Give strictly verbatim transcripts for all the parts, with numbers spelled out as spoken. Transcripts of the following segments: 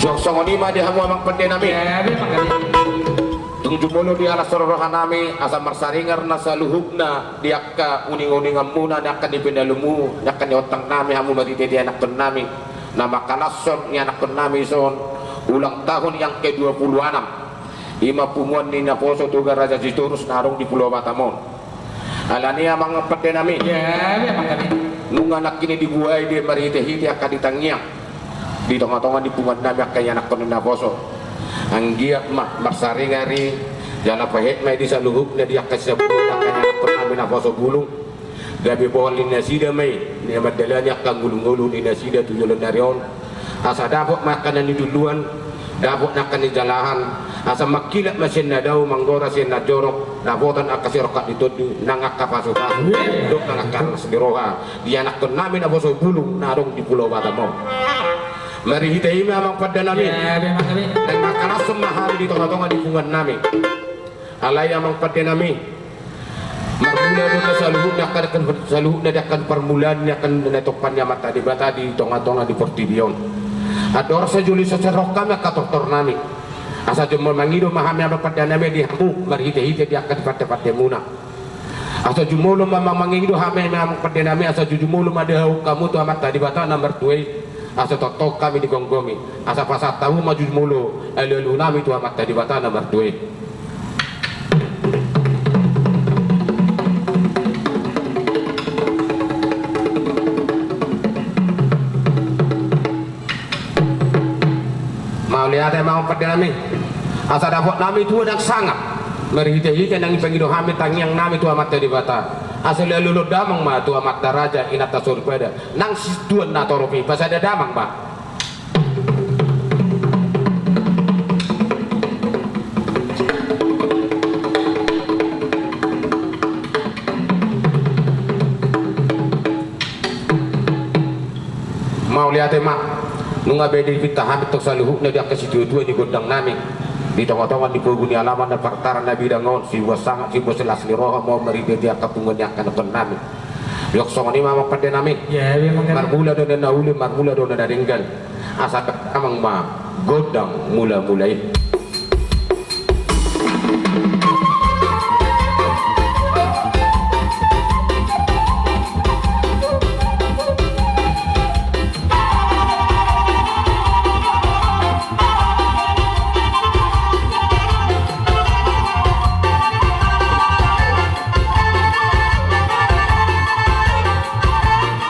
Songon i ma di hamu amang pande nami. Tung jumolo di alas ni roha nami asa marsaringar na saluhutna di angka uning-uninganmuna, di angka ni pinalumu, di angka ni ontang nami, hamu marhite-hite anakkon nami na mangkalashon ni anakkon nami son ulang tahun yang kedua puluh enam. I ma punguan ni naposo Toga Raja Sitorus na adong di Pulo Batam on. Alani i amang pande nami, nunga nangkin i dibuhai do marhite-hite angka di tangiang di tonga-tonga ni punguan nami angka ianakkon ni naposo. Anggiat ma marsaringar i jala pahet ma i di saluhutna di angka sisabuhon angka ianakkon nami naposo bulung. Gabe bohal ni nasida ma i na mandalani angka ngolu-ngolu ni nasida tu joloan ni ari on. Asa dapot ma angka na niluluan, dapot angka na nijalahan, asa mangkilap ma sian na dao, manggora sian na jonok, dapotan angka sirongkap ni tondi, nang angka pasu-pasu dohot nang angka las ni roha di anakkon nami naposo bulung na adong di Pulo Batam on. Marhite i ma amang pande nami, naeng mangkalashon ma hami di tonga-tonga ni punguan nami. Alai amang pande nami, marmula do na saluhutna angka, saluhutna di angka parmulaan ni angka na ditompa ni Amanta Debata di tonga-tonga ni portibi on. Andorang so jolo i so sirongkap ma angka tortor nami, asa jumolo mangido ma hami amang pande nami di hamu marhite-hite di angka ni pande-pandemuna. Asa jumolo ma mangido hami amang pande nami, asa jumolo ma dihaut hamu tu Amanta Debata na martua i. Asa tongtong hami digomgomi, asa pasahat hamu ma jumolo alu-alu nami tu Amanta Debata na martua i. Mauliate ma amang pande nami. Asa dapot nami tua ndang sangap marhite-hite naeng dipangido hami tangiang nami tu Amanta Debata. Asa alu-alu damang ma tu amanta raja, inanta soripada. Nang situan na torop i pasada damang ma. Mauliate ma. Nunga be dipinta hami tong saluhutna di angka situa-tua ni gondang nami di tonga-tonga ni pogu ni alaman na partara na bidang on, sibuat sangap, sibuat las ni roha ma on marhite di angka punguan ni angka anakkon nami. Jok songon i ma amang pande nami. Marmula do na uli, marmula do na denggan. Asa damang ma gondang mula-mula i.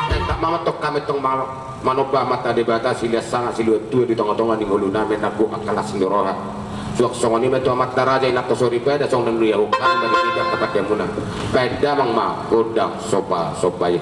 Mantap, mantap, tong hami tong ma-, manomba Amanta Debata, silean sanga siluat tua di tonga-tonga ni ngolu nami, nanggo angka las ni roha. Suang songon i ma tu amanta raja, inanta soripada, songon na niula hami marhite angka pandemuna. Baen damang ma gondang somba-somba i.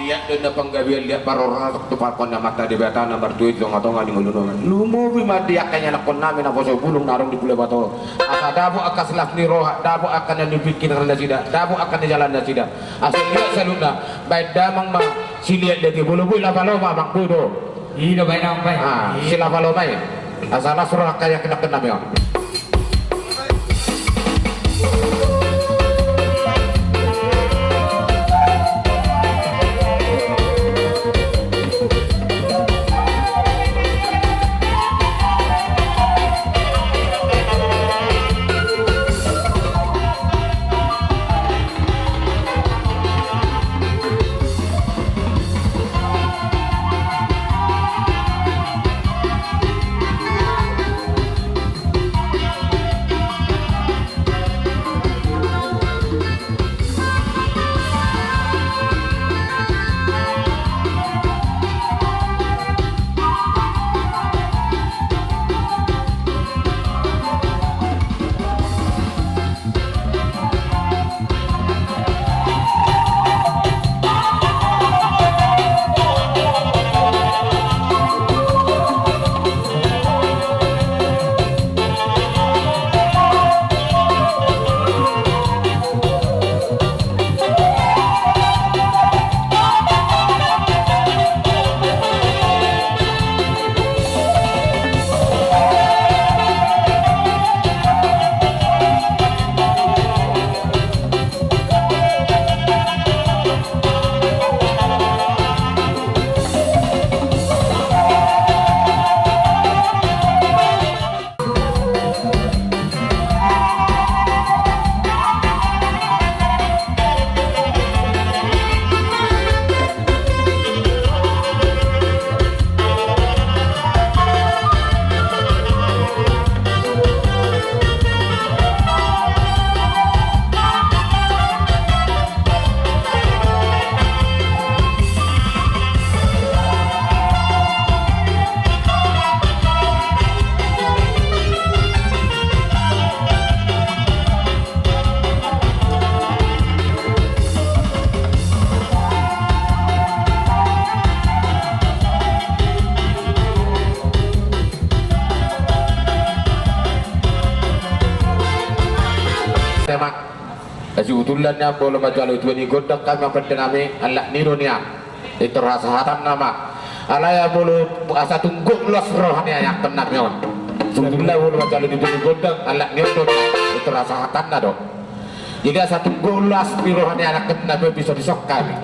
Liat do na panggabean, liat parorot tu parkon ni Amanta Debata na martua i di tonga-tonga ni ngolu nami. Lumobi ma di angka ianakkon nami naposo bulung na adong di Pulo Batam on. Asa dapot angka silas ni roha, dapot angka na nipingkirhon nasida, dapot angka na nijalahan nasida. Asa liat saluhutna, baen damang ma siliat-liat i, molo boi lapa lomo amang, boi do. I do baen damang baen. Ah, silapa lomo i. Asa las roha angka ianakkon nami on. Sebetulna nian molo manjalo tuan i gondang hami, amang pande nami, alak ni do nian. Pintor hasahatanna ma. Alai molo asa tung gok las roha ni anakkon nami on, sebetulna molo manjalo tuan i gondang, alak ni on do nian. Pintor hasahatanna do. Jadi asa tung gok las di roha ni anakkon nami on, bisa disongkap i.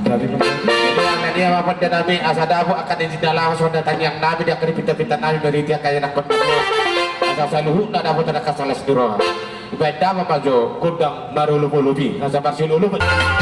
Jadi alak ni, amang pande nami, asa dapot angka na jinalaho songon na tangiang nami di angka di pintapinta nami marhite angka anakkon nami on, asa saluhutna dapot angka las ni roha. Baen damang ma jo gondang marolopolop i, asa marsiolopolop.